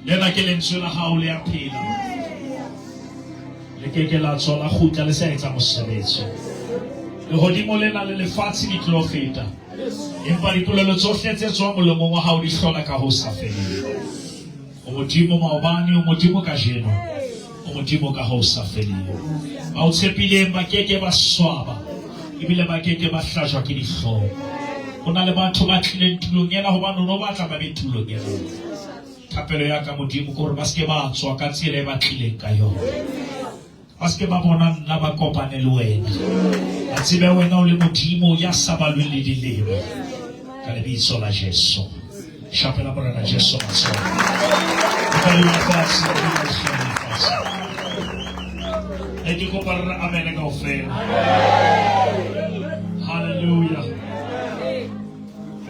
Lena ke lentswe la hao le a phela. Le ke ke la tswa la kgutla le sa etsa mosebetsi. Lehodimo lena le lefatshe di tlo feta. Empa dipolelo tsohle tse tswang molomong wa hao di hlola ka ho sa feleng. O Modimo maobane, o Modimo kajeno, o Modimo ka ho sa feleng. Ba o tshepileng ba ke ke ba swaba, ebile ba ke ke ba hlajwa ke dihlong. Ho na le batho ba tlileng tulong ena hobane o no batla ba be tulong ena. Thapelo ya ka Modimo ke hore ba se ke ba tswa ka tsela e ba tlileng ka yona. Ba se ke ba bona nna ba kopane le wena. Ba tsebe wena o le Modimo ya sa balweng le dilemo. Ka lebitso la Jesu. Shapela Morena Jesu matsoho. O ka dula fatshe, o dula fatshe. E ke kopa re re amene kaofela. Hallelujah.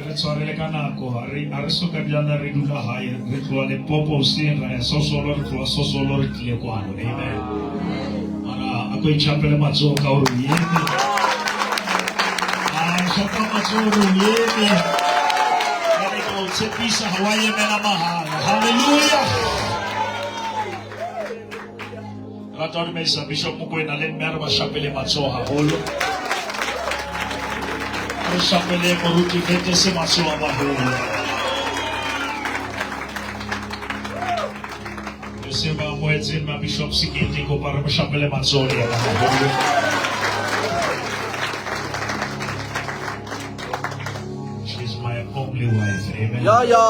Re tshwarele ka nako, ha re ha re soka bjana re dula hae, re tloha Limpopo hoseng ra ya Sosolo, re tloha Sosolo re tlile kwano. Amen. Mara a ko itjhapele matsoho ka hore o eme. A shapa matsoho hore o eme. Ene ke o tshepisa ha wa emela mahala. Hallelujah. Rata ho dumedisa Bishop Mokoena le mme re ba shapele matsoho haholo. Re shapele moruti Vetese matsoho a maholo. Re se ba amohetseng ma Bishop Sekete kopa re mo shapele matsoho le yena haholo. She's my only wife. Amen. Ja, ja.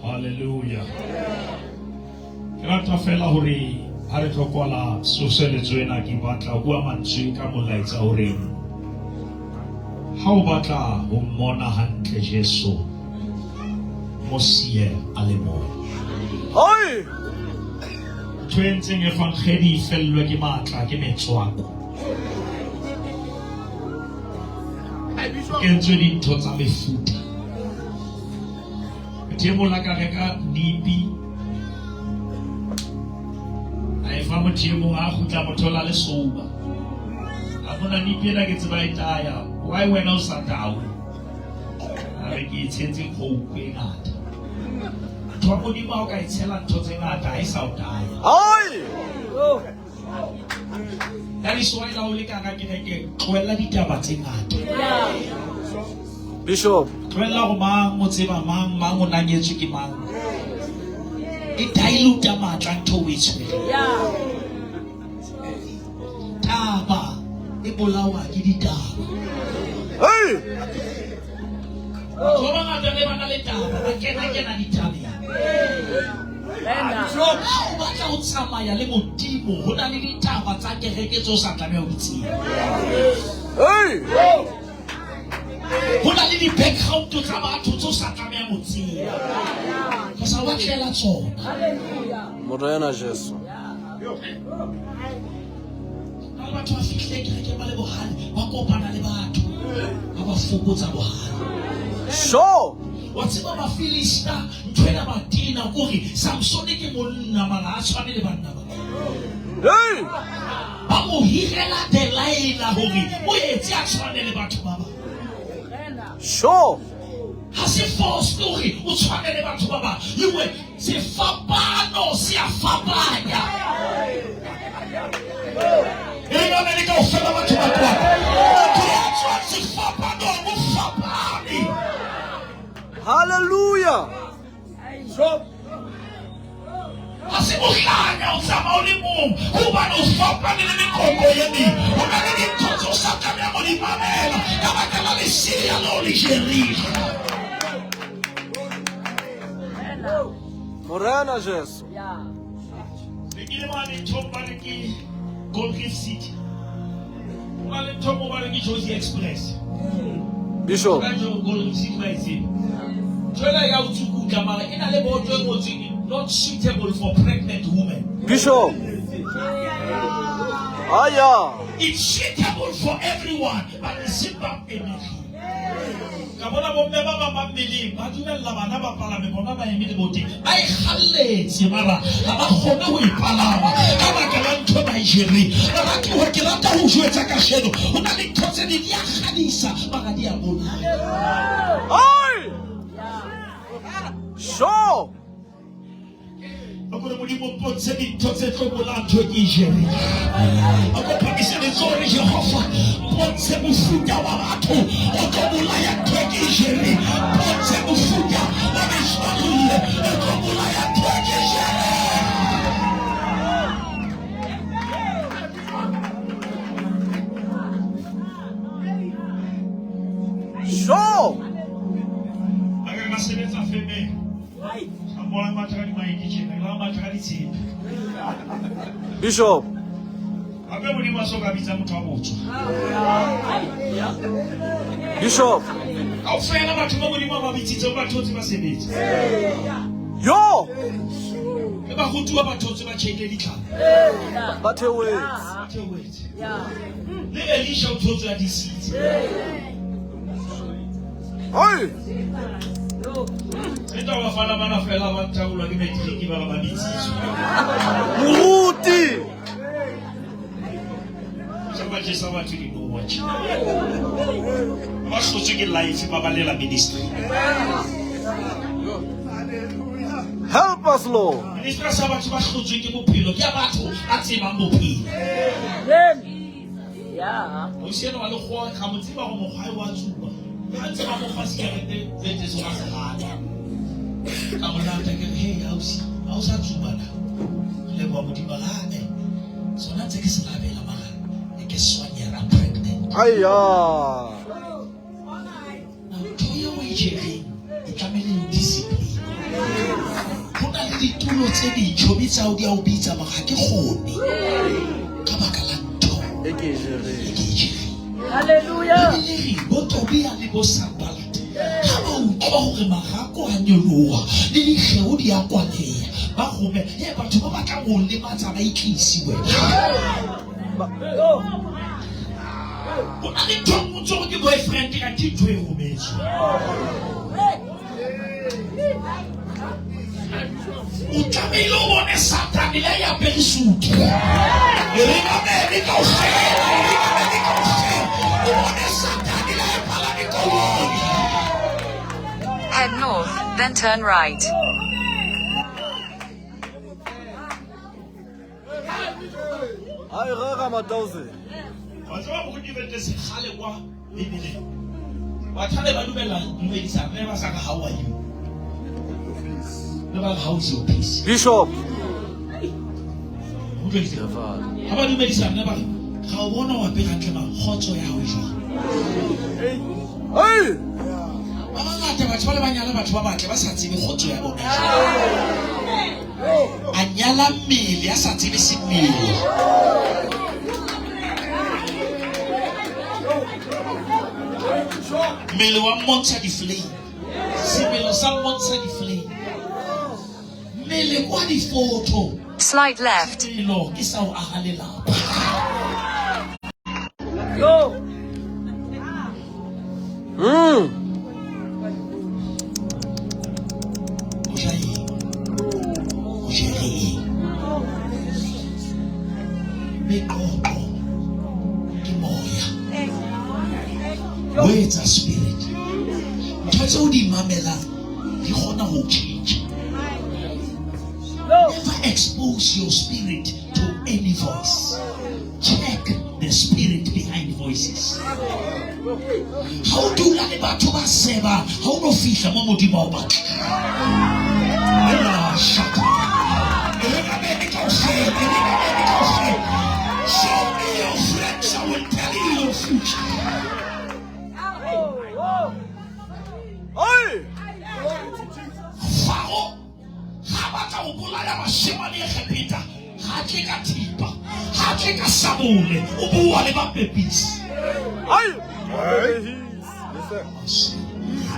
Hallelujah. Ke rata fela hore ha re tlo kwala tsoseletso ena ke batla ho bua mantswe ka molaetsa o reng ha o batla ho mmona hantle Jesu mo siye a le mong. Hoi! Ntho e ntseng evangedi e fellwe ke matla ke metswako. Kentswe dintho tsa mefuta. Motho e mong a ka reka nipi a e fa motho e mong a kgutla motho o la lesoba a mona nipi ena ke tseba e taya why wena o sa tawe a re ke e tshetse coke e ngata ntho ya modimo ha o ka e tshela ntho tse ngata ha e sa o taya Hoi! That is why la o le ka hara kereke tlohella ditaba tse ngata. Bishop. Tlohella go mang o tseba mang mang o nanyetswe ke mang. E dilute matla ntho o e tshwereng. Taba e bolawa ke ditaba. Hey! Batho ba bangata be ba na le taba ba kena-kena ditabeng. Ha o batla ho tsamaya le Modimo, ho na le ditaba tsa kereke tse o sa tlameha ho di tseba. Hey! Ho na le di-background tsa batho tse o sa tlamehang ho tseba. Ka sa wa tlela tsona. Morena Jesu. Ba batho ba fihlile kerekeng ba le bohale, ba kopana le batho, ba ba fokotsa bohale. Sure. Wa tseba Bafilista ntho ena ba tena kore Samsone ke monna mara a tshwane le banna ba. Hey! Ba mo hirela Delilah hore o etse a tshwane le batho ba bang. Sure. Ha se force hore o tshwane le batho ba bang. You were sefapano se a fapanya. E re none le kaofela batho ba kwano. Motho ya tswang sefapanong o fapane. Hallelujah. Ha se bohlanya o tsamaya o le mong hobane o fapane le meqoqo e meng. Ho na le dintho tse o sa tlamehang ho di mamela ka baka la lesea leo le jereng. Morena Jesu. Re ke le mane nthong ba re ke Gold Reef City. Ho na le ntho mo ba re ke Jozi Express. Bishop. Ka jo Gold Reef City ba e tseba. Ntho ena ya o tsukutla mara e na le boto e ngotsweng not suitable for pregnant women. Bishop. Aya. It's suitable for everyone, but it's ba emegile. Ka bona bomme ba bang ba mmeleng ba dumella bana ba palame bona ba eme leboteng ba e kgalletse mara ha ba kgone ho e palama ka baka la ntho ba e jereng. Baratuwa ke rata ho jwetsa kasheno ho na le ntho tse ding di a kgadisa mara di a bolaya. Oi! Sure. Gore Modimo mpontshe dintho tse tlo bolayang ntho e ke e jereng. A ko phamise letsoho re Jehova mpontshe mofuta wa batho o tlo bolaya ntho e ke e jereng. Mpontshe mofuta wa metswalle e tlo bolaya ntho e ke e jereng. Sure. Ba ka ka sebetsa femeng. Ka bona matha ka dimaeke tjena, ke la matha ka ditshepe. Bishop. Hape Modimo a so ka bitsa motho wa botswa. Bishop. Kaofela batho ba Modimo a ba bitsitseng ba thotse ba sebetsa. Yo. Le barutuwa ba thotse ba tjheke ditlhapi. Ba theohetse. Ba theohetse. Le Elisha o thotse a disitse. Hoi. E tla bafana bana fela ba taolwa ke matric ba ba bitsitswe. Moruti. Sa ba jesa batho dinowa tje. Ba hlotswe ke life ba balela ministry. Help us, Lord. Ministry sa batho ba hlotsweng ke bophelo ke ya batho ba tsebang bophelo. Yeah. Ausi ena wa lekgowa ga mo tseba gore mokgwa wa tsuba. Ha ntse ba mo fa sigarete tse tse wa se gana. Ka mo lata ke re hey ausi, ha o sa tsuba na? Re leboha Modimo ga eh. Sona ntse ke se labela mara e ke swanyera pregnant. Aya. Now, ntho eo o e jereng e tlamehile e o discipline. Ho na le ditulo tse dintjho mme tsa hao di a o bitsa mara ha ke kgone ka baka la ntho E ke e jereng. e ke e jereng. Hallelujah. Bibele e re bo Tobia le bo Sanballat ha ba utlwa hore marako a nyoloha le dikgeo di a kwaleha ba rome he batho ba batlang ho lematsa ba itlise wena. O na le ntho e nngwe tse ke boyfriend ka ke ntho e rometswe. O tlamehile o bone Satane le a e apere sutu. E re mamele kaofela, e re mamele kaofela. O bone Satane le a e palame koloi. Head north, then turn right. Hai rera Matausi. Wa tseba moruti Vete sekgale kwa Bibeleng. Batho ba ne ba dumela dumedisa mme ba sa ka how are you? Le ba re how is your peace? Bishop. Utlwisisa? Ha ba dumedisa mme ba re ga o bona o apere hantle mara kgotso ya hao e jwang? Hey. Ba bangata batho ba le ba nyala batho ba batle ba sa tsebe kgotso ya bona e jwang. A nyala mmele a sa tsebe semelo. Mmele wa mmontsha di-flame. Semelo sa mmontsha di-flame. Mmele kwa di-photo. Slight left. Semelo ke sa ho aha lelapa. O ja eng? O jere eng? Meqoqo ke moya. Words are spirit. Ntho tse o di mamelang di kgona ho tjhentjha. Never expose your spirit to any voice. Check the spirit behind voices. Ha o dula le batho ba seba, ha o no fihla mo Modimo a o batlang. Ela shaka. E re mamele kaofela, e re mamele kaofela. Show me your friends, I will tell you your future. Hey. Faro ha batla ho bolaya bashemane Egepeta, ha tle ka thipa, ha tle ka sabole, o bua le bapepisi. Hai.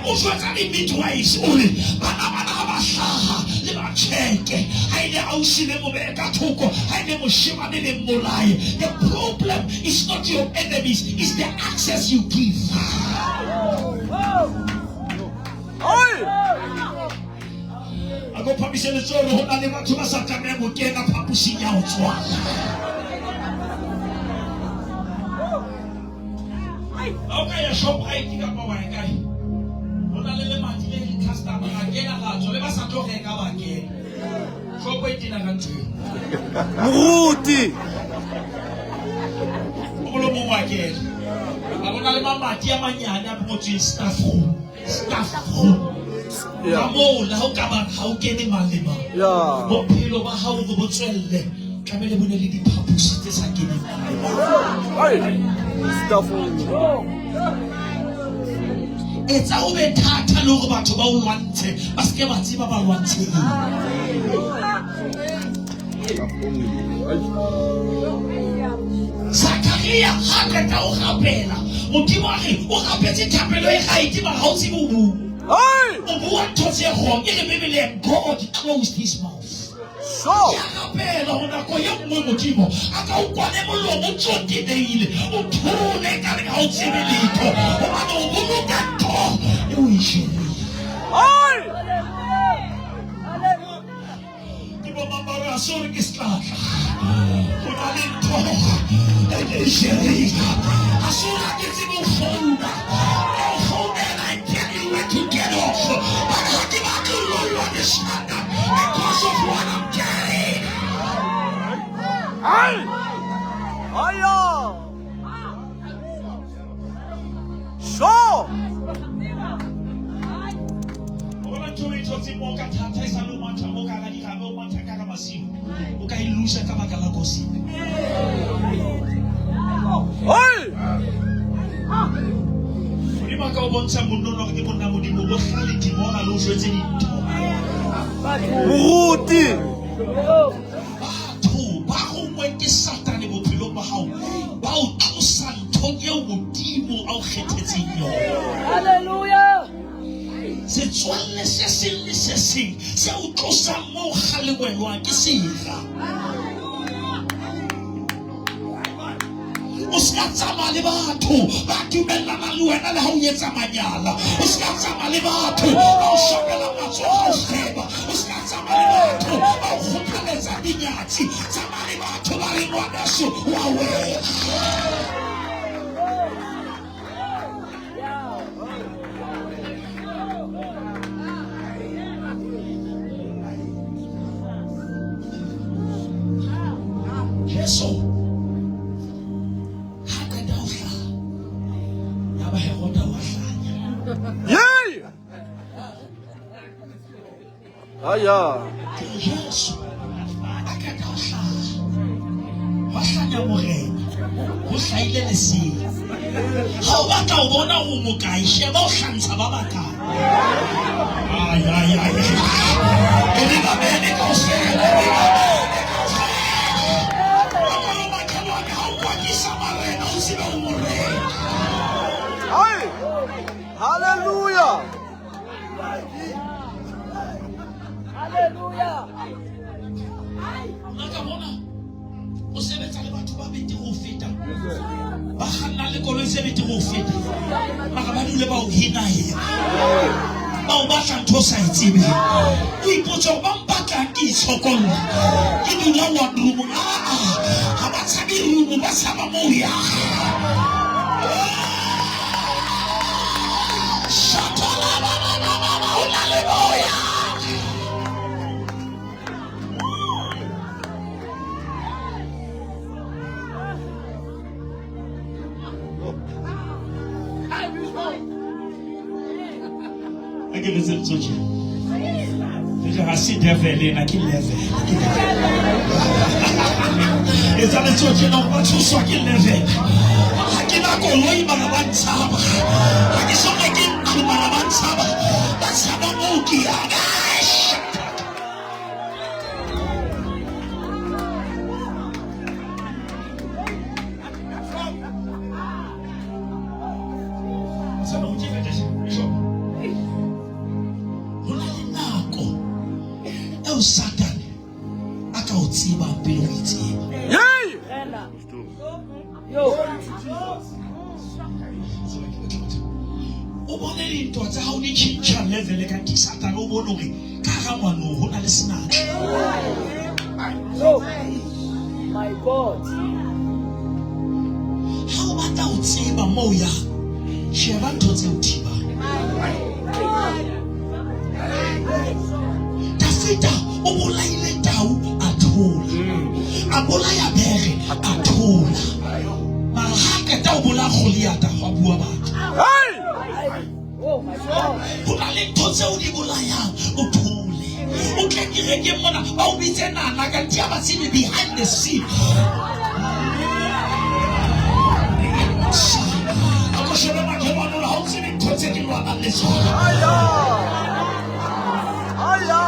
O jwetsa di-midwives o re bana bana ha ba hlaha le ba cheke ha ile ausi le mo behe ka thoko ha ile moshemane le mmolaye. The problem is not your enemies, it's the access you give. Hey. A ko phamise letsoho ho na le batho ba sa tlamehang ho kena phaposing ya ho tswala. Ha o ka ya Shoprite kapa wa ya kae, ho na le lemati le le customer ra kena ra tswa le ba sa tlo reka ba kena. Hloko e tena ka ntho eo. Moruti. O molomong wa kena. A bona le mamati a manyane a ngotsweng staff room. Staff room. Ka Yeah. moo le ha o ka ba ha o kene mang le mang. Yeah. Bophelo ba hao hore bo tswelle tlamehile bo ne le diphaposi tse sa keneng mang le mang. Ai. Staff room. Etsa ho be thata le hore batho ba o lwantshe ba se ke ba tseba ba lwantshe eng. Staff only. Ai. Zakaria ha qeta ho rapela Modimo a re o rapetse thapelo e right mara ha o tsebe ho bua. Ai. O bua ntho tse wrong e re Bibeleng God closed his mouth. Sure. Ke a rapela hore nako e nngwe Modimo a ka o kwale molomo o ntso teneile o thole ekare ha o tsebe letho hobane o boloka ntho e o e jereng. Ai. Ke bo mang ba re ha se hore ke setlatla ho na le ntho e ke e jereng ha se hore ha ke tsebe ho founa ke o founela and tell you where to get off but ha ke batle ho lo lwaneshana because of what I'm carrying. Ai. Aya. Sure. O bona ntho e thotseng moo ka thata e sa le o matha moo ka hara dirame o matha ka hara masiu o ka e loser ka baka la gossip. Ai. Modimo a ka o bontsha monna ona hore ke monna Modimo bohlale dimona le o jwetse dintho. Moruti. Batho ba rongweng ke Satane bophelong ba hao ba o tlosa nthong eo Modimo a o kgethetseng yona. Hallelujah. Setswalle se seng le se seng se o tlosang moo kgalengwelwang ke sera. O se ka tsamaya le batho ba dumellanang le wena le ha o etsa manyala. O se ka tsamaya le batho ba o shapela matsoho ha o kgeba. O se ka tsamaya le batho ba o kgothaletsa dinyatsi. Tsamaya le batho ba reng ngwaneso wa wena. Jesu ha qeta ho hlaha ya ba Heroda wa hlanya. Yay. Aya. Ke re Jesu a qeta ho hlaha hwa hlanya morena ho hlahile lesea. Ha o batla ho bona hore mokae sheba o hlantsha ba bakae. Ai ai ai. E re ba bene kaofela, e re ba bene kaofela. Wa makhelwane ha o kwatisa marena o tsebe o morena. Ai. Hallelujah. Hallelujah. Nna ka bona o sebetsa le batho ba betere ho feta ba kgannang le koloi tse betere ho feta mara ba dule ba o henahena ba o batla ntho o sa e tsebeng o ipotse hore ba mpatlang ke itshokolla ke dula one room aa ha ba tshabe room ba tshaba moo yang. Shatolababababa, ho na le moo yang. A ke re tse tje. Ke ha se devil ena ke level. Ke level. Etsa letso tjena ba tshoswa ke level. Ha ke na koloi mara ba ntshaba. Ha ke so reke ntlo mara ba ntshaba. Ba tshaba moo ke yang. Sana o tjeka tjeka, Bishop. Ho na le nako eo Satane a ka o tsebang pele o e tseba. Yay. Yo. O bone dintwa tsa hao di tjhentjha level ka ke Satane o bone hore ka hara ngwanoo ho na le senatla. Yo. My God. Ha o batla ho tseba moo yang, sheba ntho tse o thibang. Dafita o bolaile tau. thola. A bolaya bere, a thola. Mara ha a qeta ho bolaya Goliata, hwa bua batho. Hey! Oh my God. Ho na le ntho tseo di bolayang, o thole. O tle kerekeng mona, ba o bitse nana, kanthe ha ba tsebe behind the scene. A ko shebe makhelwane hore ha o tsebe ntho tse ke lwanang le tsona. Aya! Aya!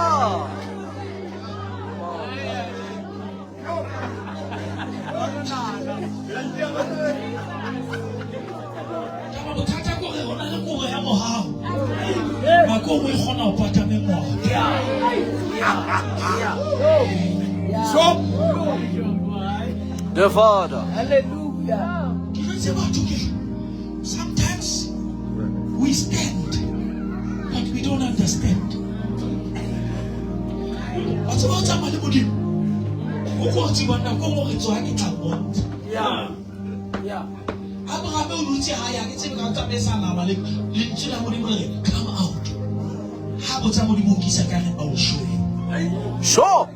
Taba bothata ke hore ho na le kobo ya mohau. Nako e nngwe e kgona ho pata mengwaha. The Father. Hallelujah. Ke jwetse batho ke re, sometimes we stand but we don't understand. Wa tseba ho tsamaya le Modimo o kotsi hobane nako e nngwe re tsoha ke tla o bontsha. Yeah. Yeah. Abraham o dutse hae, ha ke tsebe ka o tsamaisa nama le lentswe la Modimo le re come out. Ha botsa Modimo o nkisa kae re ba o show you. Sure.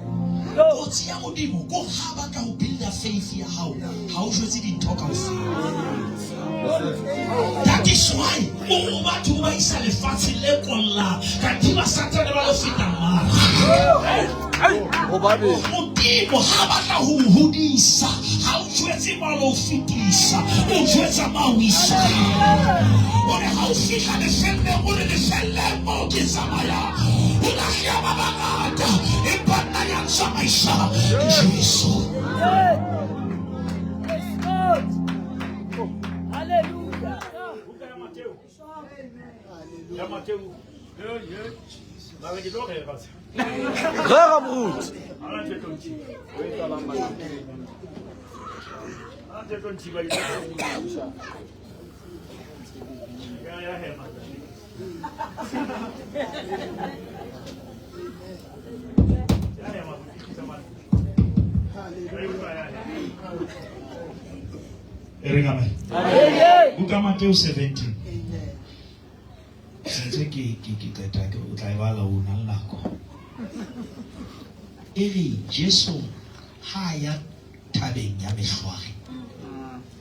Kotsi ya Modimo ko ha batla ho builda faith ya hao, ha o jwetse dintho kaofela. That is why o batho ba isa lefatshe le kollang, kanthe ba Satane ba lo feta mara. Hobane Modimo ha batla ho o hodisa, ha o jwetse ma lo fetisa, o jwetsa ma o isa. O re ha o fihla lefelleng, o re lefelleng moo ke tsamayang, ho lahleha ba bangata, empa nna ya ntsamaisa ke Jesu. Yes. Yes, Lord. Hallelujah. Buka ya Mateo. Ya Mateo. Mara ke tlo rera. Rera moruti. Ala ntse tlo nthiba. Ala ntse tlo nthiba ke tlo. Ya ya hema. Ya hema tsamaya. Ya hema. E reng amen. Amen. Buka Mateo 17. Sentse ke ke ke qeta ke o tla e bala o na le nako. E re Jesu ha a ya thabeng ya mehlware,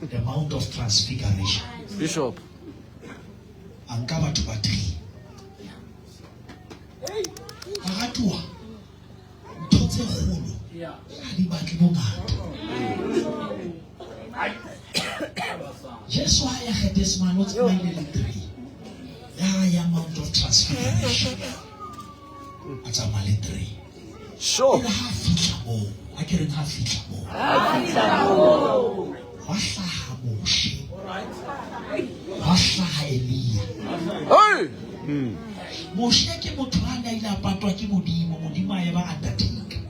the Mount of Transfiguration, Bishop. a nka batho ba three. Baratuwa, ntho tse kgolo ha di batle bongata. Jesu ha ya Gethsemane o tsamaile le three. Ya ya Mount of Transfiguration, a tsamaya le three. Sure. E re ha fihla moo, a ke reng ha fihla moo, hwa hlaha Moshe, hwa hlaha Elia. Hey! Moshe ke motho a ne a ile a patwa ke Modimo, Modimo a eba undertaker.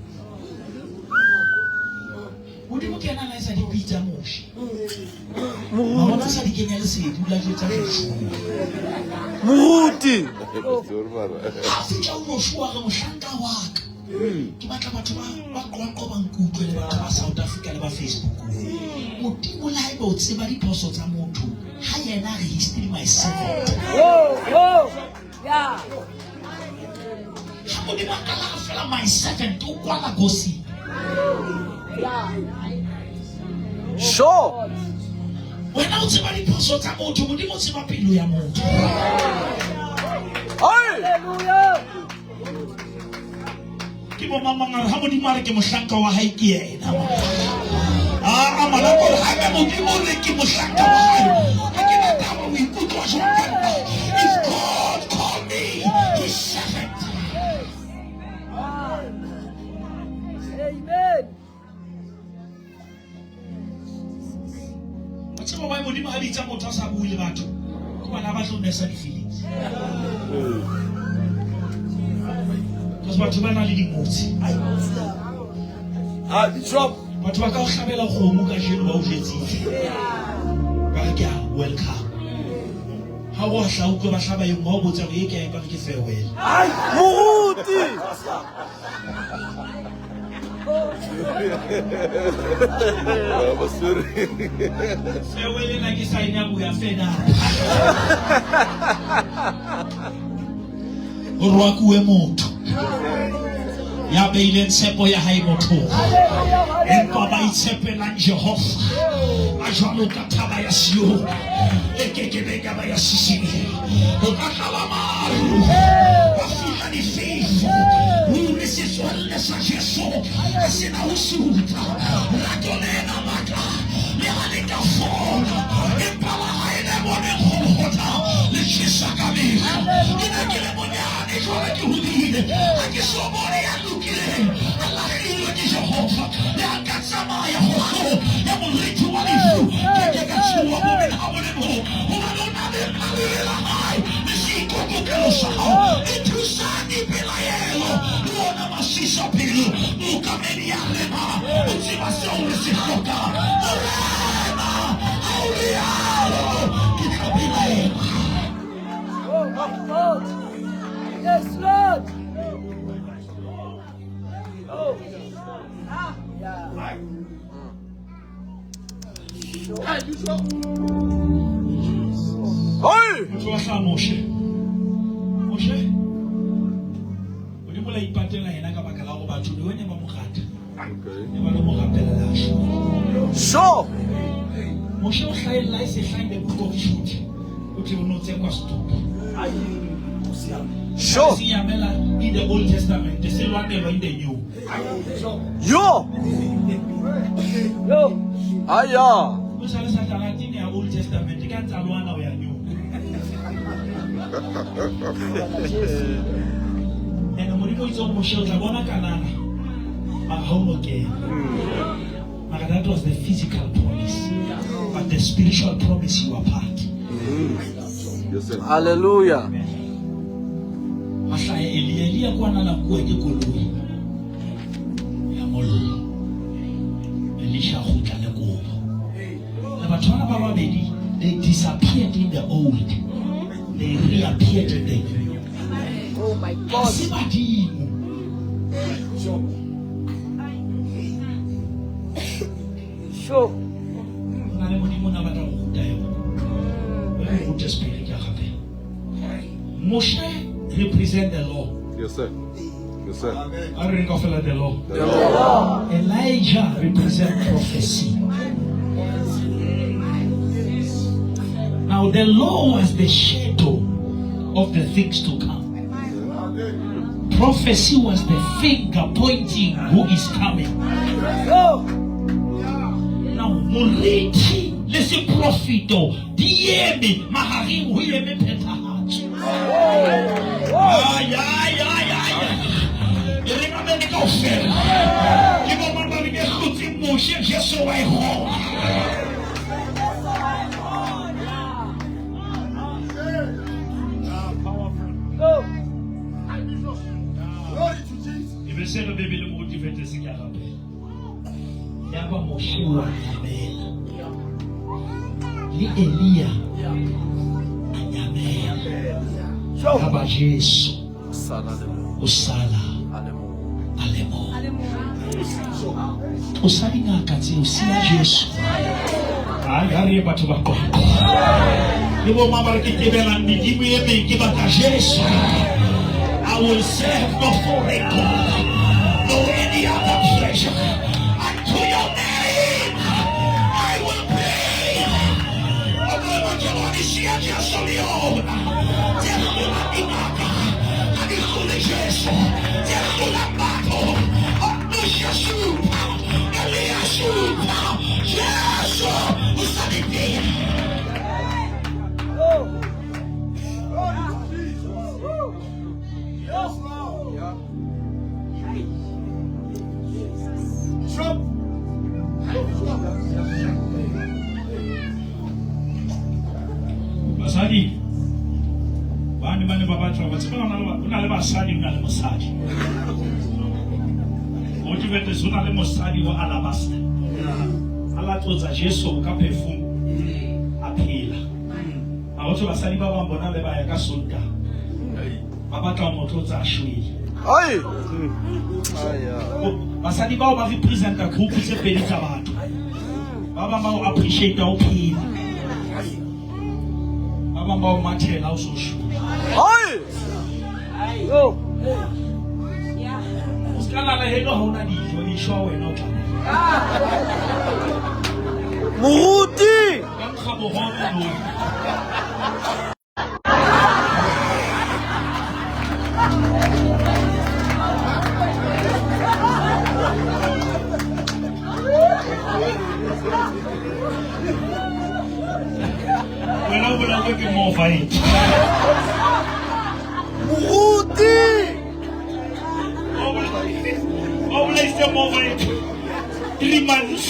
Modimo ke yena a laetsa dipitsa Moshe. Mabona a sa di kenya lesedi, o la jwetsa Joshua. Moruti. Ha fihla ho Joshua re mohlanka wa ka. Ke batla batho ba ba Qwaqwa ba nkutlwe le batho ba South Africa le ba Facebook. Modimo le haeba o tseba diphoso tsa motho, ha yena a re he still my servant. Whoa, whoa. Yeah. Ha Modimo a qala a fela my servant, o kwala gossip. Yeah. Sure. Wena o tseba diphoso tsa motho, Modimo o tseba pelo ya motho. Hey! Hallelujah. Ke bo mang mang a re ha Modimo a re ke mohlanka wa hae ke yena. Ah, a malako re haebe Modimo o re ke mohlanka wa hae, ha ke na taba o ikutlwa jwang ka nna. If God call me his servant. Amen. Wa tseba why Modimo ha bitsa motho a sa bue le batho? Ke hobane ha batle ho nesa di-feelings. Because batho ba na le dingotsi. Ah, Bishop. Batho ba ka o hlabela kgomo kajeno ba o jwetsitse. Ba re ke a welcome. Ha o hla utlwe ba hlaba e nngwe, ha o botsa hore e kae, ba re ke farewell. Moruti. Farewell ena ke sign ya boya fed up. Ho rwakuwe motho. Ya beileng tshepo ya hae mothong. Empa ba itshepelang Jehova ba jwalo ka thaba ya Sione e ke ke beng ya ba ya sisinya. Ho ka tlala maru, wa fihla difefo, ruri setswalle sa Jesu ha se na ho sutha. Rato lena matla le ha le ka fola, empa la hae le boneng Golgotha le tjhesa ka mehla. Ke ne ke le monyane, jwale ke hodile, ha ke so bone ya lokileng a lahlilwe ke Jehova. Le ha nka tsamaya kgohlong ya moriti wa lefu, ke ke ka tshoha bobe le ha bo le bong, hobane o na le nna, lere la hae le seikokokelo sa hao e thusa dipelaelo le ona masisapelo. Mookamedi ya rena o tseba seo re se hlokang. Morena, ha o rialo, ke tla belaela. Oh, Lord. Yes, Lord. Oh. Yeah. Hey! Motho wa hlaha Moshe. Moshe. Modimo la ipatela yena ka baka la hore batho le ne ba mo rata. Ne ba lo mo rapela le a shwa. Sure. Moshe o hlahella e se hlaha in the book of Jude. O tle o no tsekwa setopo. Sure. Se yamela in the Old Testament, se lwanelwa in the New. Yo! Yo. Aya! O sa le sa tlalatini ya Old Testament ka ntsa lwana ho ya New. Ene Modimo o itse ho Moshe o tla bona Kanana mara ha o no kena. Mara that was the physical promise. But the spiritual promise you are part. Yes, sir. Hallelujah. Wa hlaha Elia, Elia kwana la nkuwa ke koloi ya mollo. Elisha a kgutla le kobo. Le batho bana ba babedi, they disappeared in the old. They reappeared in the new. Oh my Ha God. se badimo. Sure. Ho na le Modimo o na batla ho ruta yona. O re rute spirit ya gape. Moshe represent the law. Yes, sir. Yes, sir. A re reng kaofela the law. The law. Elijah represent prophecy. Now the law was the shadow of the things to come. Prophecy was the finger pointing who is coming. Yo. Now moriti le seprofito di eme mahareng ho eme phethahatso. Ay, ay, ay, ay, ay. E re mamele kaofela. Ke bo mang ba bile hlotseng Moshe, Jesu wa e kgona. Yo. E be se re Bebele moruti fete se ke a rapela. Yaba Moshe wa nyamela. Le Elia a nyamela. Yaba Jesu Sala le mo. o sala A le mong. a le mong. Tlosa dingaka tseo, siya Jesu. Ai, ha re ye batho ba Qwaqwa. Le bo mang ba re ke tebelang medimo e meng, ke batla Jesu. I will serve no foreign God, no any other pleasure. Unto your name I will pray. O bo makelwane siya Jesu le yona. Tse hlolang dingaka, ha di hlole Jesu. Tse hlolang batho, Moshe supa, Elia supa, Jesu o sa le teng. Oh. Basadi ba ne ba ne ba batla ba tseba ho na le basadi, ho na le mosadi. O tibete ho na le mosadi wa alabaster. A la tlotsa Jesu ka perfume a phela. A ho thwe basadi ba bang bona le ba ya ka Sontaha. Ba batla ho mo tlotsa a shwele. Ai! Aya. Basadi bao ba representa group tse pedi tsa batho. Ba bang ba o appreciate o phela. Ba bang ba o mathela o so shwele. Ai! Yo. O ska Ska lala heno ha ona dijo, e shwa wena o tla. Moruti. Ka nkga bohobe no. Wena o bolailwe ke mofa e. Moruti. O bolaisitse mofa e. 3 months.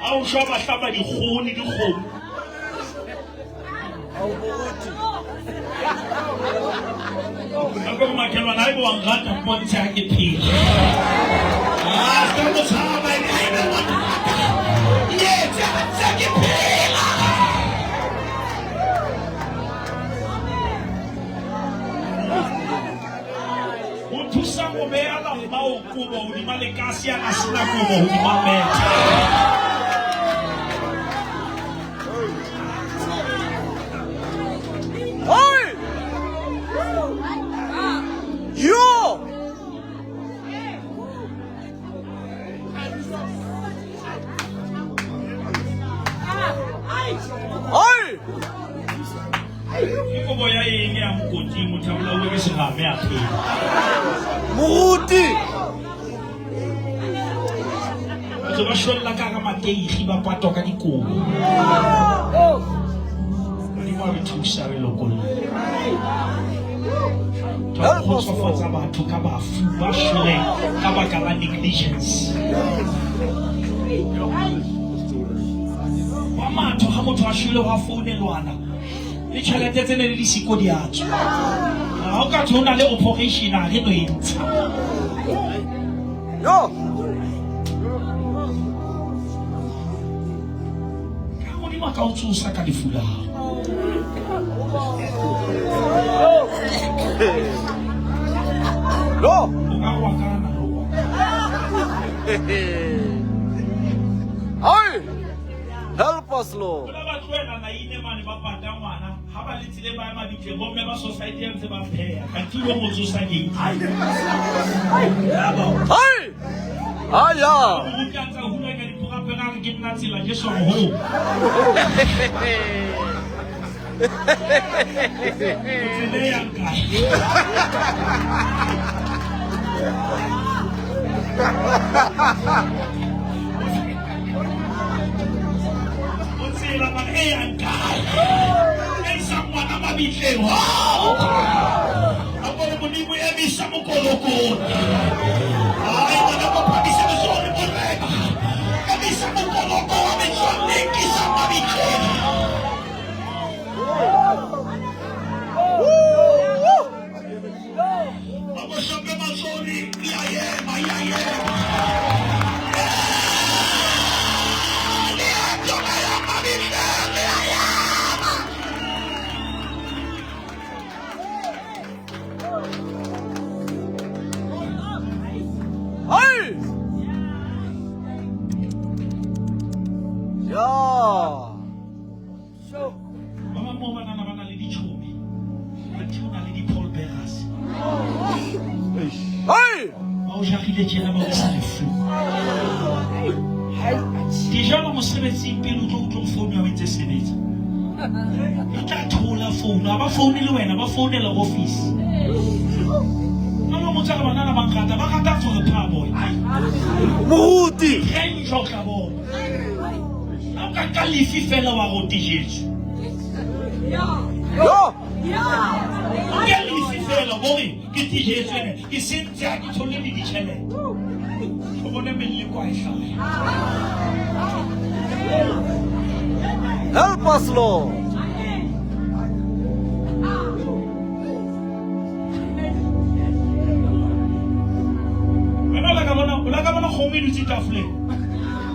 A o shwa ba hlaba dikgoho le dikgomo. Ao moruti. Ka ko makhelwane haeba wa nrata mpontshe ha ke phela. Ah, ska mo tshaba, haeba wa nrata. Yetse ha ntse ke phela. O thusa ho beela mmao kobo hodima lekase a sena kobo hodima methe. Hey. Yo. Hey. Ke kobo ya eng ya mokoting motho a bolauwe ke serame a phela. Moruti. Batho ba shwella ka hara mateigi ba patwa ka dikobo. Modimo a re thusa re lokolle. Twa kgotsofatsa batho ka bafu ba shweleng ka baka la negligence. Wa matho ha motho a shwele hwa founelwana le tjhelete tse ne le di siko di a tswa. Ha o ka thwe ho na le operation a re no e ntsha. Yo. Ka Modimo a ka o tsosa ka lefu la hao. Yo. O ka wa kana ho wa. Hey. Help us, Lord. Bona ba tlohela naine mane ba pata ngwana ha ba le tseleng ba ya mabitleng bomme ba society ya ntse ba pheha kanti o mo tsosa gate. Hey. Aya. Moruti a ntsa hula ka diporapera a re ke nna tsela Jesu a re ho. O tsela e yang kae? O tsela mara e yang kae? E isang ngwana mabitleng. Ho! A bone Modimo emisa mokolokone. Ai ngwana mo phamise letsoho le morena. Emisa mokoloko wa metswalle e nkisang mabitleng. Ba mo hlope matsoho ya ema ya ema. Leeto le ya mabitleng ya ema. Hey. Ja. Ba bang moo banana ba na le ditjhomi. Athe o na le di-pallbearers. Hey. Ba o jarile tjena ba o isa lefung. Dijalo mosebetsing pele o tlo utlwa founu ya o ntse sebetsa. E tla thola founu, ha ba foune le wena, ba founela office. Ba bang motho a re banana ba nrata, ba rata for the power boy. Ai, Moruti. renjwa o tla bona. Ha o ka nka lefi fela wa re o tejetswe. Yo. O nke lefi fela bo re ke tejetswe ene, ke sentse ha ke thole le ditjhelete. O bone meleko ha e hlaha. Help us, Lord. Wena o la ka bona, o la ka bona kgomo e dutse tafoleng.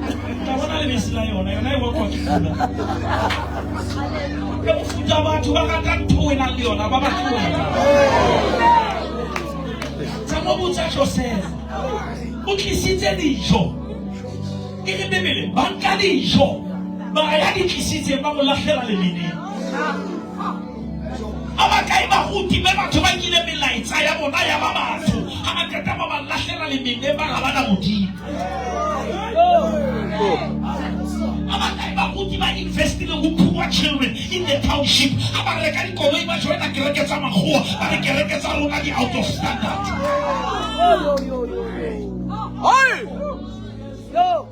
O tla bona lebese la yona, yona e otlwa ke pula. Ke mofuta wa batho ba rata ntho o nang le yona, ba batle wena. Tsa mo botsa Joseph. O tlisitse dijo. E re Bibele, ba nka dijo. Mara ya di tlisitseng ba mo lahlela lemeneng. Ba bakae baruti be batho ba nkile melaetsa ya bona ya ba batho ha ba qeta ba ba lahlela lemene ba ga ba na Modimo. Ba bakae baruti ba investileng ho poor children in the township ha ba reka dikoloi ba joina kereke tsa makgowa ba re kereke tsa rona di out of standard. Yo, yo, yo, yo. Hey! Yo.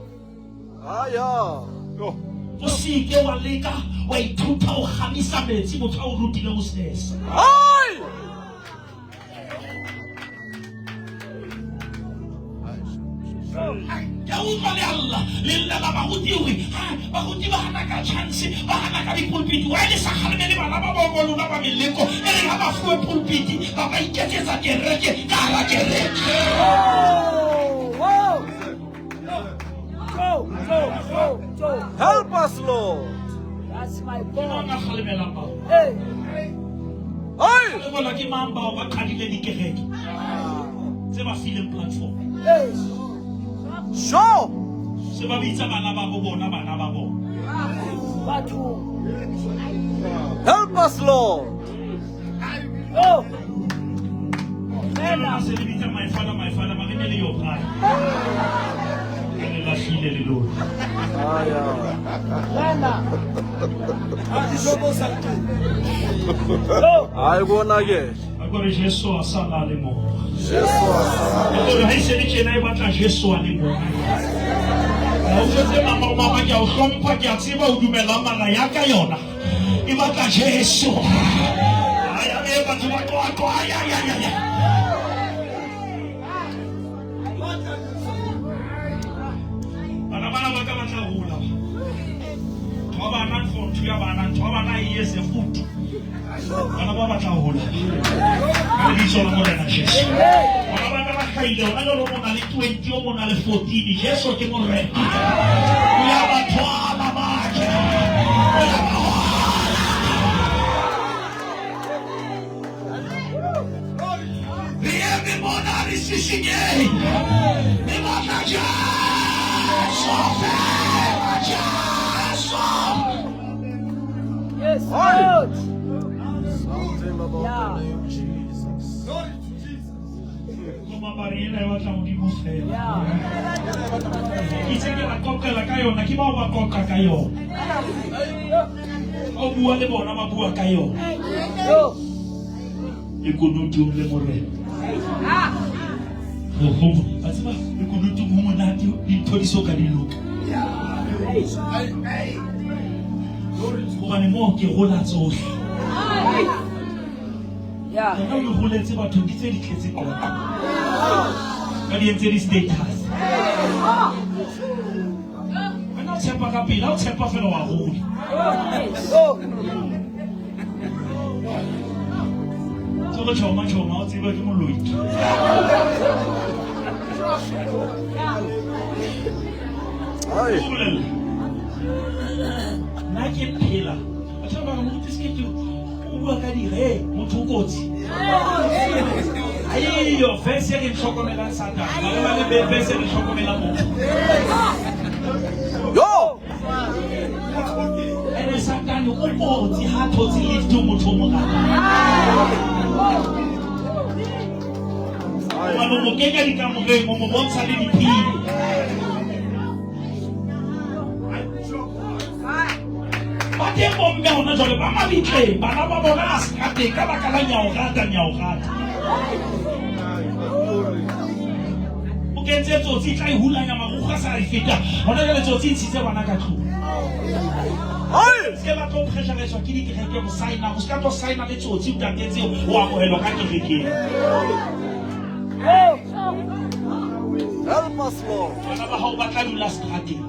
Aya. O seke wa leka wa ithuta ho kgamisa metsi motho a o rutile ho sesa. Hey! Ke a utlwa le alla le llela baruti hore ha baruti ba hana ka chance ba hana ka dipulpiti wa le sa kgalemele bana ba bo lona ba meleko e reng ha ba fuwe pulpiti ba ba iketsetsa kereke ka hara kereke. Oh, whoa. Go, go, go, go. Help us, Lord. That's my Ke God. mang a kgalemelang bao? Hey. Hey! Kgalemelwa ke mang bao ba qadile dikereke tse ba fileng platform? Hey. Sure. Se ba bitsa bana ba bo bona bana ba bona. Batho. Help us, Lord. Go. Le lona se le bitsa my father, my father, mare ne le yo kae? Le le lahlile le lona. Aya. Lena. Go. Hayi kona ke. A ko re Jesu a sa la le mong. Jesu. Gore ha e se le tjena e batla Jesu a le mong. Ha o jwetse mama o mama ke a o hlompha ke a tseba o dumelang mara ya ka yona e batla Jesu. Ay, a be batho ba qoaqo ay ay ay ay. Bana bana ba ka ba tla hola. Ntho ya bana ntho ya bana ntho ya bana e etse futu. Bana ba batla hola. Ka lebitso la Morena Jesu. Bana ba ka ba hlahile hona jwale o mong a le 20 o mong a le 14 Jesu ke Morena. O ya ba thwala batjha. O ya ba hola. Re eme mona re sisinyehe. Re batla Jesu fela Jesu. Yes, Lord. Something about Yeah. the name Jesus. Koma bare ena e batla Modimo fela. Yeah. Ke itse ke ba qoqela ka yona ke bao ba qoqa ka yona. Ha o bua le bona ba bua ka yona. Go. Lekunutung le Morena. Ho wa tseba lekunutung ho monate dintho di so ka di loka. Hobane moo ke rola tsohle. Yeah. Wena o di roletse batho di tse di tletse qoqo. Ba di entse di-status. Wena o tshepa ka pele, ha o tshepa fela wa rola. Go. Tsolo tjhoma tjhoma o tseba ke moloi. Hey. O bolella. Nna ke phela. Batho ba bang moruti se ke o bua ka dire motho o kotsi. Aiyo verse e re hlokomelang Satane. Ba ba le verse e re hlokomelang motho. Yo! Ene Satane o kotsi ha thotse lift motho o mo ratang. Hobane o mo kenya dikamoreng, o mo bontsha le diphiri. Ba teng bomme hona jwale ba mabitleng, bana ba bona a serateng ka baka la nyao rata, nyao rata. O kentse tsotsi e tla e hulanya marukgwe a sa e feta. Hona jwale tsotsi e ntshitse bana ka tlung. Hey! Se ke batla ho pressuriswa ke dikereke ho sign-a, o se ka tlo sign-a le tsotsi o tatetse o amohelwa ka kerekeng. Help us, Lord. Bana ba hao ba tla dula seterateng.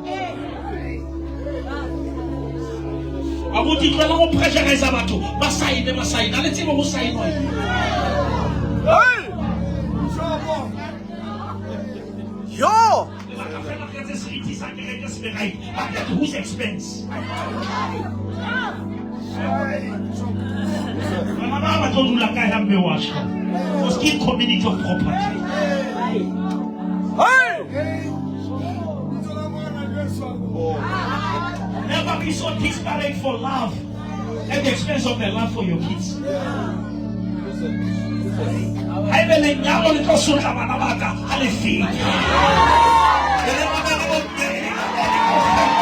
Abuti tlohela ho pressurisa batho ba sign-e, ba sign-e. Ha le tsebe ho sign-wa eng. Hey! Yo! Lebaka fela re etse seriti sa kereke se be right, but at whose expense? Bana ba ba tlo dula kae ha mme wa shwa? O se ke community of property. Hey! Never be so desperate for love. At the expense of the love for your kids. Haebe lenyalo le tlo sotla bana ba ka, ha le fete. Le le bana ba bomme, le kaofela.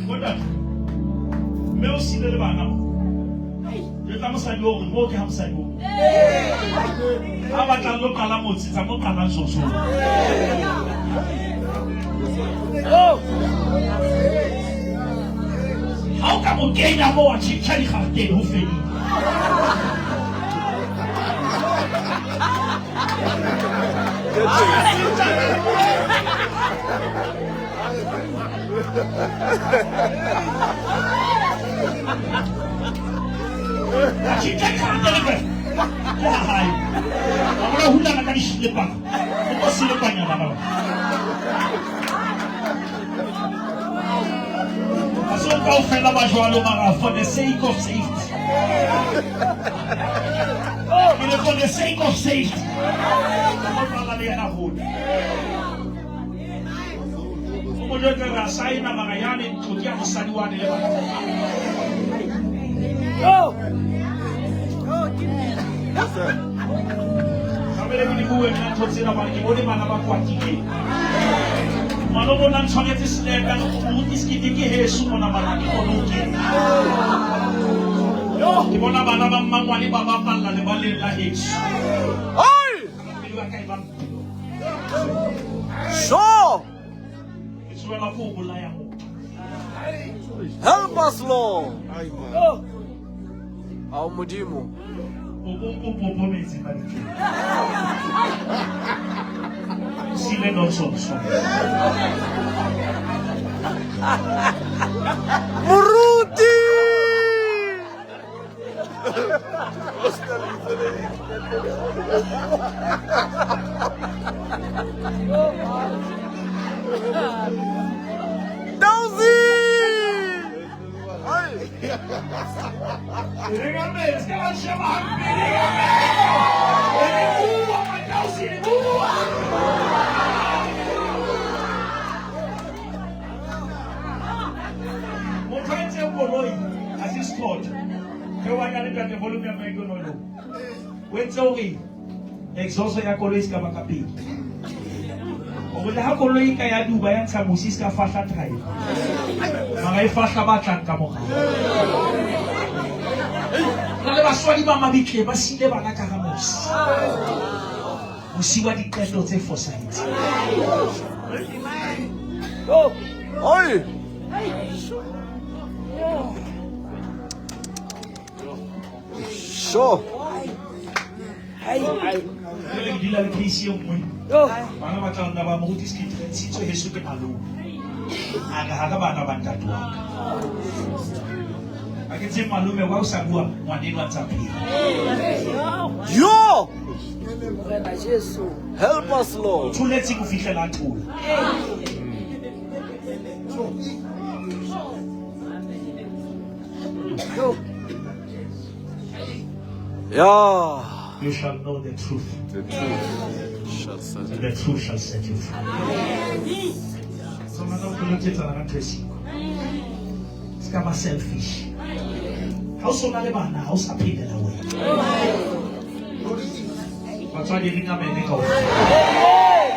Bontate, mme o siile le bana mo. Jwetsa mosadi oo hore moo ke ha mosadi oo. Ha batlang lo qala motse, tsa mo qalang soso. Ha o ka mo kenya moo wa tjhentjha dikgaretene ho fedile. Wa tjhentjha dikgaretene fela. Ke ha hae. Wa bona hulana ka dishilepana. O tlo silepanya bana ba. Ha se kaofela ba jwalo mara for the sake of safety. Ke le for the sake of safety. O qala le yena hole. O mo jwetse re a saena mara yane ntlo ke ya mosadi wane le bana ba hae. Yes, sir. Tlamehile ke di bue nna ntho tsena hobane ke bone bana ba kwatileng. Malome o na ntshwaretse selepe a re moruti sekete ke heso mona mara ha ke kgone ho kena. Ke bona bana ba mmangwane ba bapalla lebaleng la heso. Hey! Pelo ya ka e ba mpe. Sure! Ke tsohelwa ke ho bolaya motho. Help us, Lord. Ay, man. Ao Modimo. O bo popometse ka ditleng. O siile nonsense. Moruti! Dausi! Hey! Re metsi ka ba sheba hampe, re ka metsi. Re bua, Matausi, re bua. Motho a entseng koloi ha se sekhotho. Ke wa ka le ntate volume ya mic o no. O entse hore exhaust ya koloi e se ka ba ka pele. Hore le ha koloi e ka ya duba ya ntsha mosi e se ka fahla driver. Mara e fahla ba tlang ka morao. Na le baswadi ba mabitleng ba siile bana ka hara mosi. Mosi wa diqeto tse fosahetseng. Hey! Sure. Jwale ke dula le case e nngwe. Bana ba tla nna ba moruti se ke ntshitswe heso ke malome. A re ha re bana ba ntate wa ka. Ha ke tsebe malome wa o sa bua ngwaneno a ntsa phela. Yo! Morena Jesu. Help us, Lord. Tholetse ho fihlela a thola. Yeah. You shall know the truth. The truth. Shall set And the truth shall set you free. So ngwana o tlo tsetsana ka ntho e siko. Se ka ba selfish. Ha o so na le bana, ha o sa phelela wena. Batswadi re ngamene kaofela.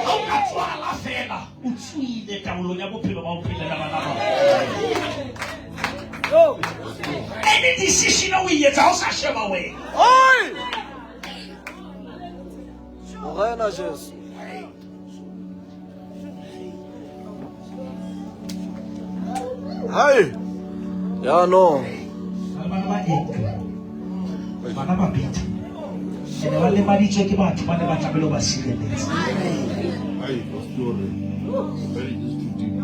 Ha o ka tswala fela, o tswile taolong ya bophelo ba ho phelela bana ba. Any decision o e etsa ha o sa sheba wena. Hey! Morena Jesu. Hey! Ja, no. Bana ba eng? Bana ba beta. Ene ba lemaditswe ke batho ba ne ba tlamehile ho ba sireletsa. Ay, pastor. Very just too deep.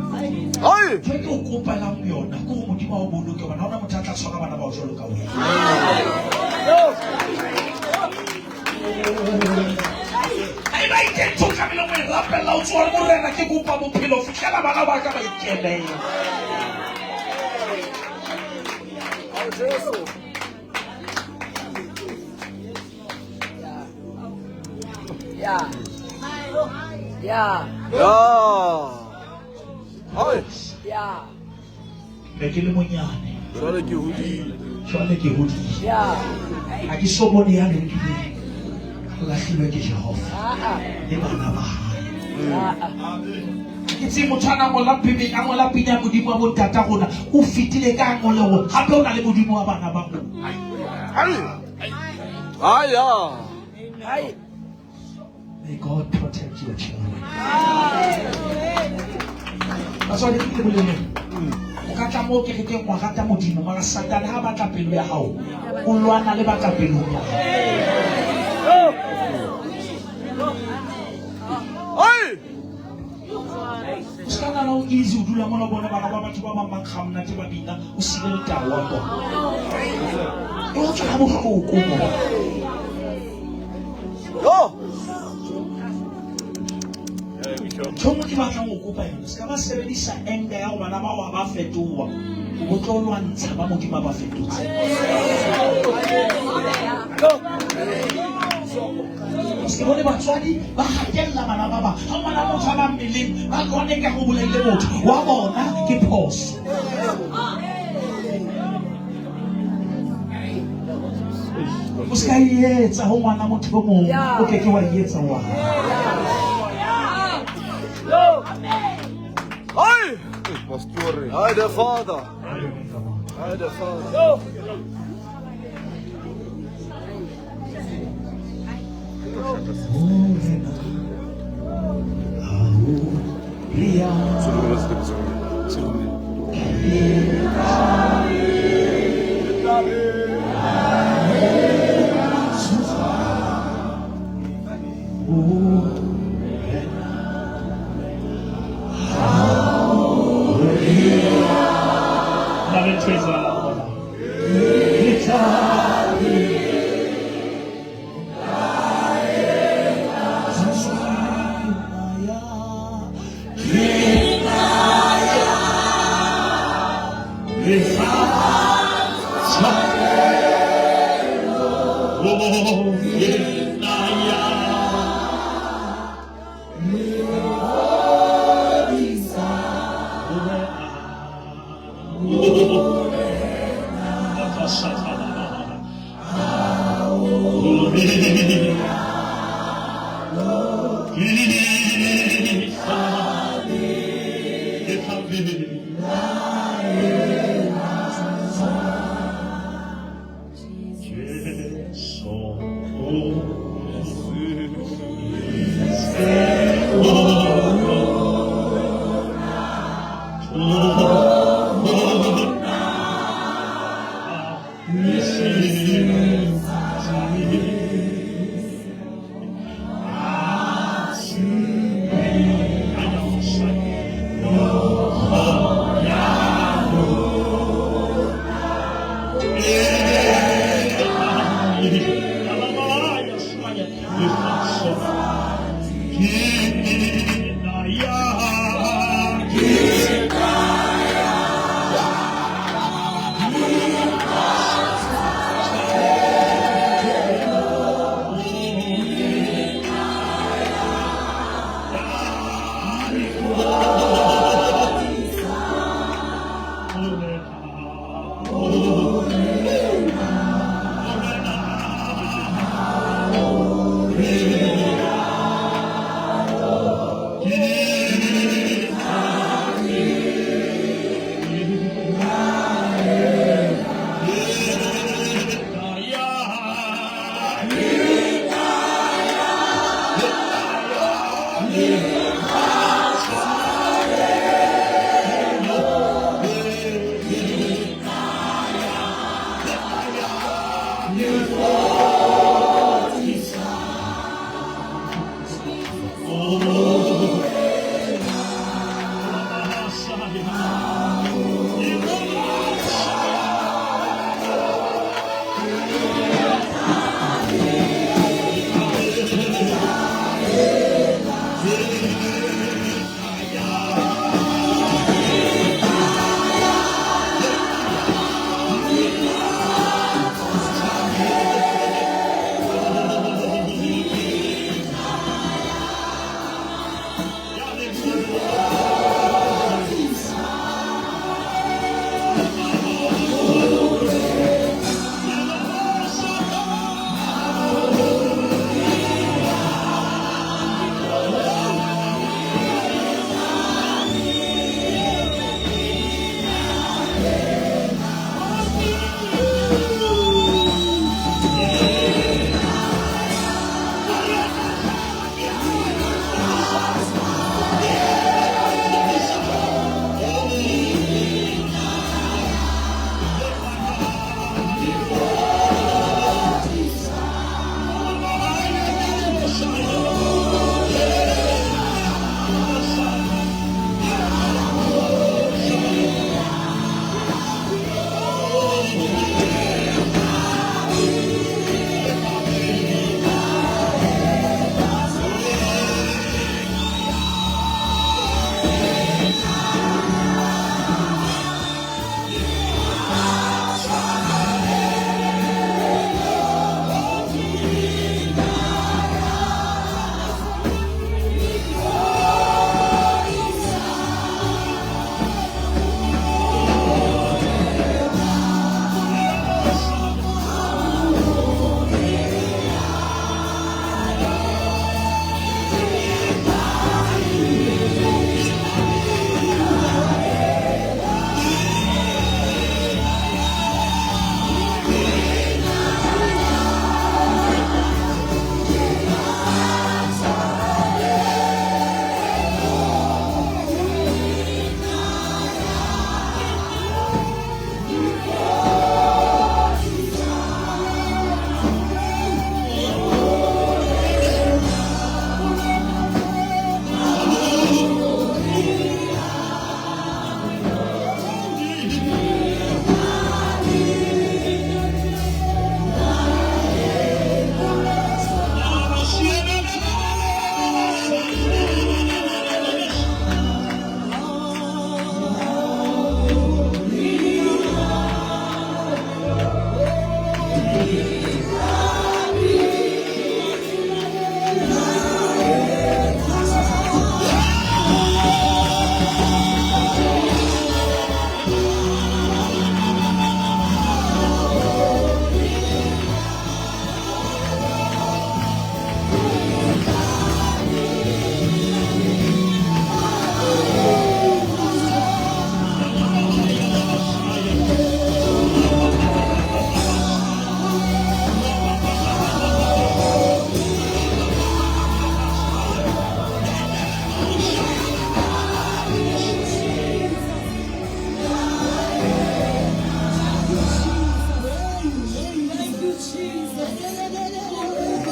Hey! Ntho e ke o kopelang yona ke hore Modimo a o boloke hobane ha hona motho a tla tshwara bana bao jwalo ka wena. Haeba e teng ntho o tlamehileng ho e rapella o tsoha le Morena, ke kopa bophelo ho fihlela bana ba ka ba ikemela. Ao Jesu. Yeah. Ya. Ya. Hai. Ya. Ne ke le monyane. Jwale ke hodile. Jwale ke hodile. Ya. Ha ke so bone ya lokileng a lahlilwe ke Jehova Ah le bana ba hae. ah. Ah. Ke tsebe motho a na ngola Bibele, a ngola pina ya Modimo wa bontata rona, o fetile ka ngole hore hape o na le Modimo wa bana ba rona. Hai. Hai ya. Hai. May God protect your children. Batswadi ke le boleleng. O ka tla moo kerekeng wa rata Modimo, mara Satane ha a batla pelo ya hao, o lwana le batla pelong ya hao. Hai. O ska nahana ho easy ho dula mona o bone bana ba batho ba bang ba nkga monate ba bina, o siile letao wa bona. E o tswa ha bohloko mo. Yo. Ntho e nngwe ke batlang ho kopa yona, se ka ba sebedisa anger ya hore bana bao ha ba fetoha, o tlo lwantsha ba Modimo a ba fetotseng. Se bone batswadi ba hatella bana ba bang. Ha ngwana motho a ba mmeleng, ba lwane ka ho bolaile motho wa bona ke phoso. O ska e etsa ho ngwana motho o mong, o ke ke wa e etsa wa hao. Hai. Pastor. Hai the Father. Hai the Father. Na le ntho e etsahalang mona?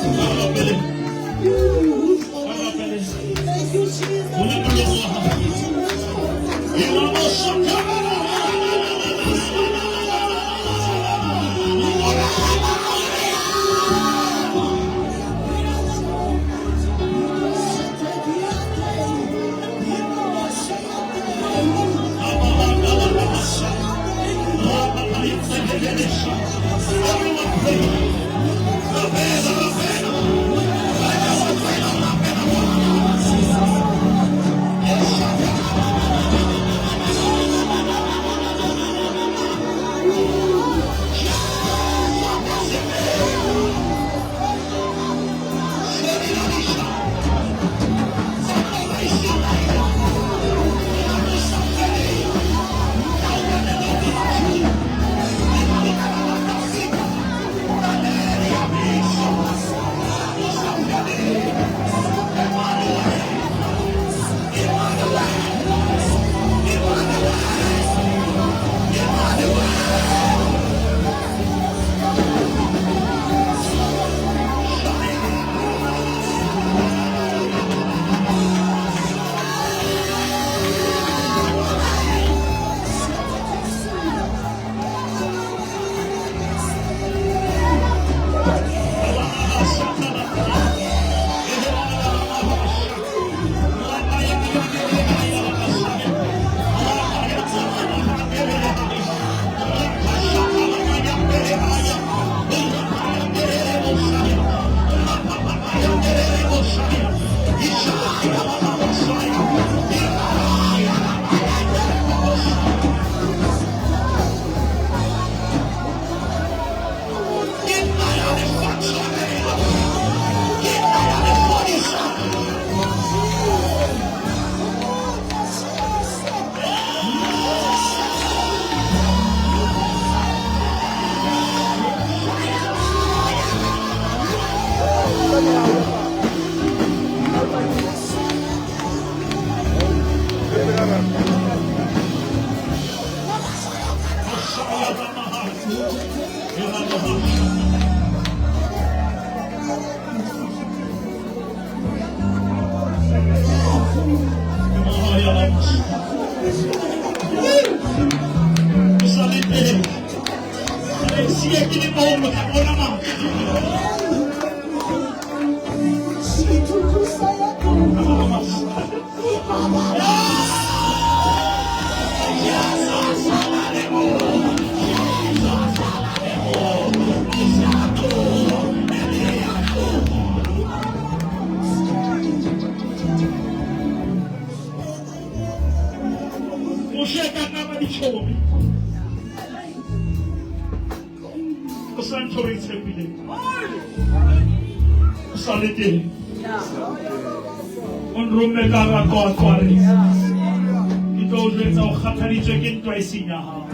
Rapele. Rapele. Thank you, Jesus. Bula molomo wa hao. Moshe ka nna ba ditjhomi. O sa ntho o e tshepileng. O sa le teng. O nromme ka hara Qwaqwa re. Ke tlo o jwetsa o kgathaditswe ke ntwa e seng ya hao.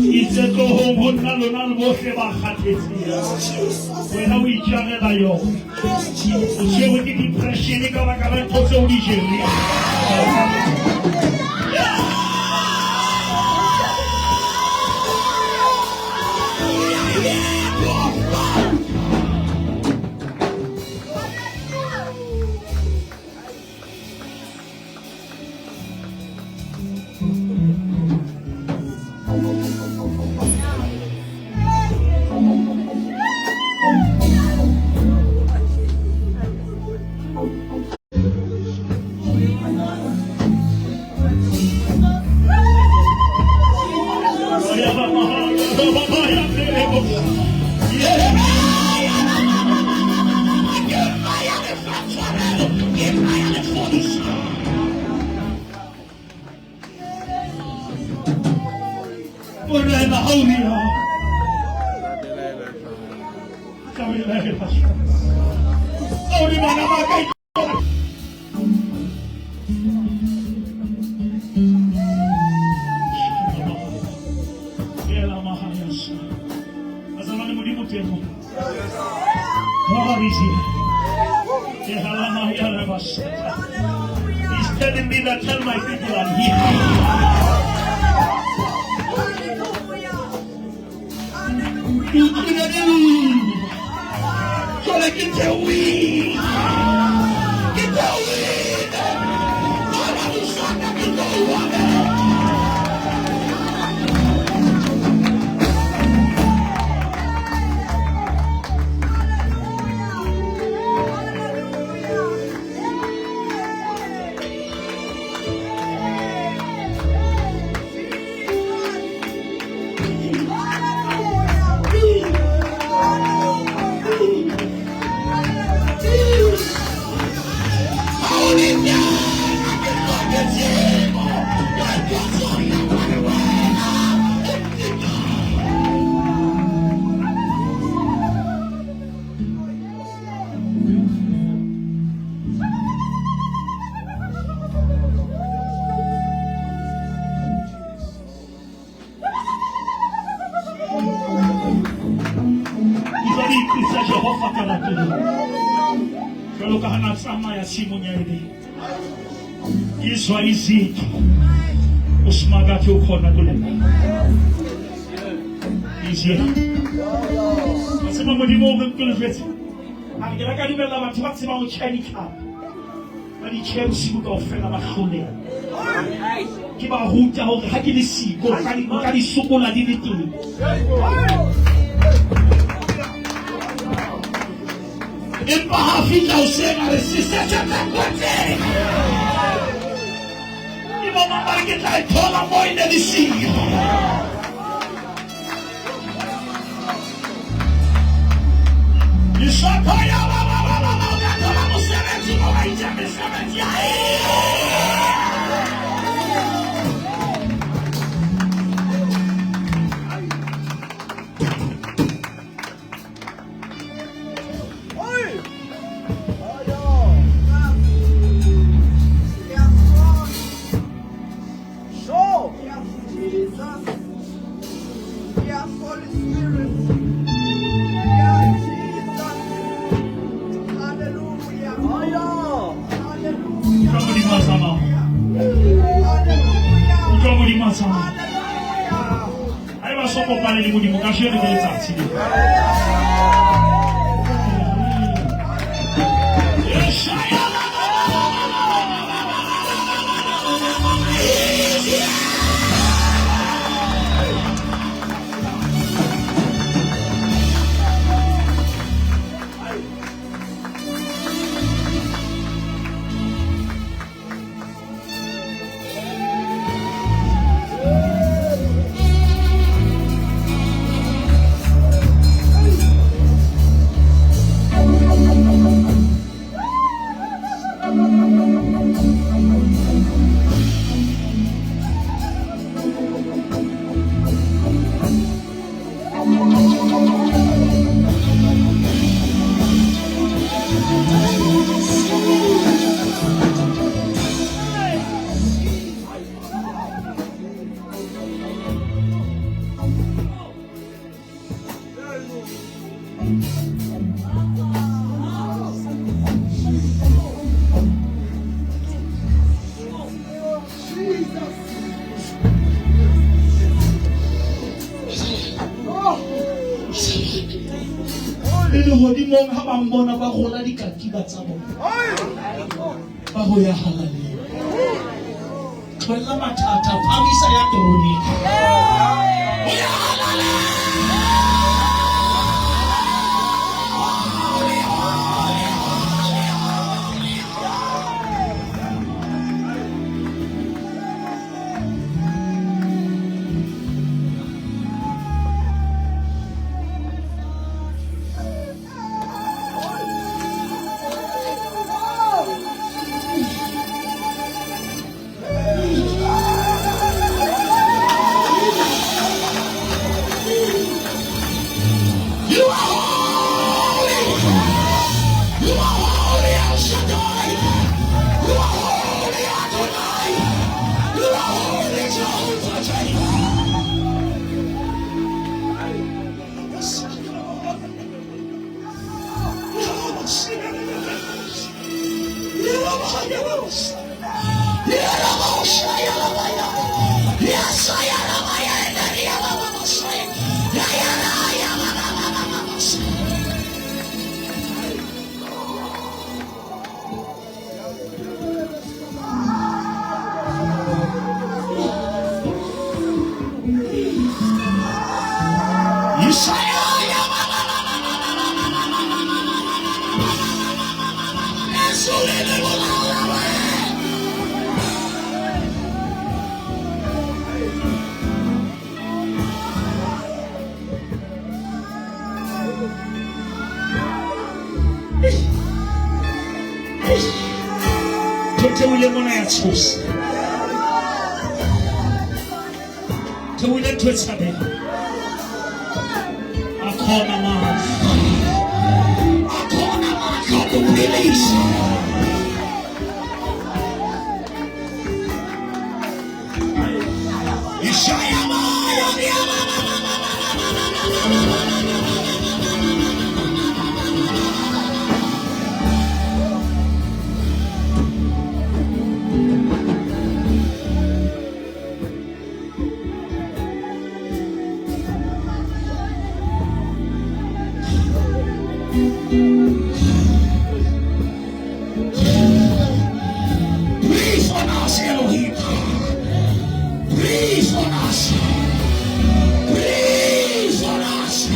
Itse tlohong ho nna lona le bohle ba kgathetseng. Wena o itjarela yona. O tshwerwe ke depression ka baka la ntho tseo o di jereng. Morena ha o rialo. Tla o elaela. Ha o re bana ba ka. Bazalwane, Modimo teng mo. God is here. He's telling me that tell my people I'm here. Ke utlwile dillo. Jwale ke theohile. Ke theohile. Bana disata ke tlo uamela. Utlwa dinku tsa Jehova ka lapeng. Jwalo ka ha na tsamaya tshimong ya Edene. Izwa izitho. Usimakathi ukhona kule ndawo. Izwe. Wa tseba Modimo o re ke le jwetse. A re ke la ka dumella batho ba tsebang ho tjheha ditlhapi. Ba di tjhehe bosibu kaofela ba hloleha. Ke ba ruta hore ha ke le siko nka di sokola di le teng. Empa ha fihla hoseng a re seseja tsa kotseng. Ke bo mang ba re ke tla e thola mo e ne le siyo. Dishopo ya ba ba ba ba ba o tla thola mosebetsi mo ba itse mesebetsi ya Jesus. Yes, Holy Spirit. Yes, Jesus. Hallelujah. Hallelujah. Utlwa Modimo a tsamaya. Hallelujah. Utlwa Modimo a tsamaya. Hallelujah. Haeba so kopane le Modimo kajeno ke letsatsi leo. Yeshaya. Le lehodimong ha ba mmona ba rola dikatiba tsa bona ba ho ya halalela. Tlohella mathata, phamisa ya teroneng. Ho ya halalela. Ntho theohile mona ya tshosa. Theohile ntho e tshabehang. Akhona matla. Akhona matla ho phedisa. Ishaya moya Breathe on us, Elohim. Breathe on us. Breathe on us.